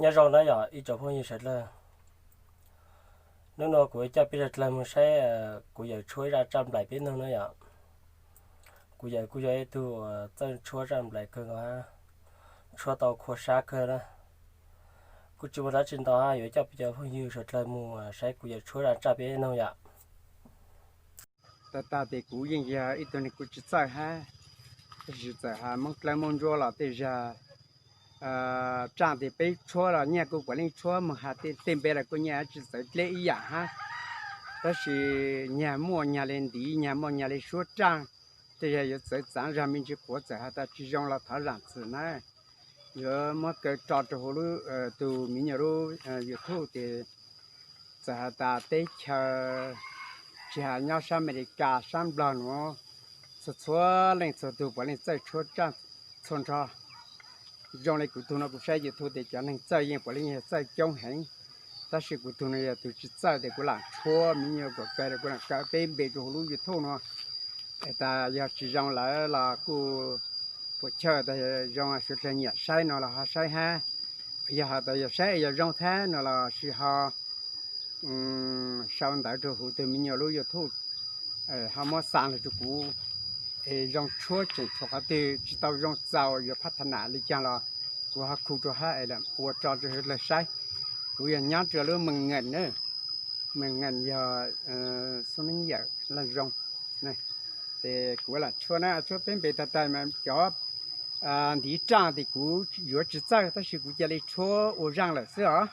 Nyob zoo na yom ib tsoom phooj ywg sawv dlawg. Hnub no kuv coj peb sawv dlawg mus saib kuv yawm tshuab ib zaj tsaj nplaim peb noog na yom. Kuv yawm kuj yog ib tug txawj tshuab tsaj nplaim kawg nkaus, tshuab tau khua sab kawg na. Kuj tsis muaj dab tsi ntau hab, yuav coj peb cov phooj ywg sawv dlawg mus saib kuv yawm tshuab zaj tsaj peb noog yom. Tag tag tes kuv yeej yog ib tug neeg kuj tsis txawj hab, tab sis txawm has Moob Dlawb Moob Ntsuab los tej zag tsaj tes peb tshuab los nyaj kuj puav leej tshuab moog has tej npe los kuj nyaj tsi txawv dleb ib yaam hab. Tab sis nyag muaj nyag le ntiv, nyag muaj nyag le suab tsaj, tej zag yuav txawv txaav zag me ntsis quav txawm has tas tsi zoo los thov zaam txim na. Yuav muab kaw tso rua huv lub tug miv nyuas lub YouTube tes txawm has tas teb chaws tsi has nyob sab Amelikas sab Nplog nuav, txhua txhua leej txhua tug puav leej txawj tshuab tsaj txhua nrho. Zoo le kuv tug no kuv saib YouTube tes cov neeg txawj yeej puav leej yog txawj coob heev, tab sis kuv tug no yog tug tsi txawj tes kuv lam tshuab miv nyuas kuas kaw rua kuv lam kaw peb npe rua huv lub YouTube nuav. Es tas yog tsi zoo lawm los kuj puam chawj tas zoo sawv dlawg nyiam saib no los ho saib hab, yog has tas yog saib yog zoo thab no los sis ho sau ntawv rua huv tug miv nyuas lub YouTube, ho muab xa lug rua kuv. Es zoo tshuab tseem tshuav qhov twg tsi tau zoo txaus yuav phab tha nam li caag los kuv ho khu rua hab es lam ua tso rua sawv dlawg saib. Kuv yog nyob rua lub Mees Ngees na, Mees Ngees yog Xub Neeb Yawm Laag Zoo. Tes kuv lam tshuab na, tshuab peb npe tag tag mas cov ntiv tsaj tes kuv yuav tsi txawj tab sis kuv ca le tshuab ua zaaj lawm xwb os.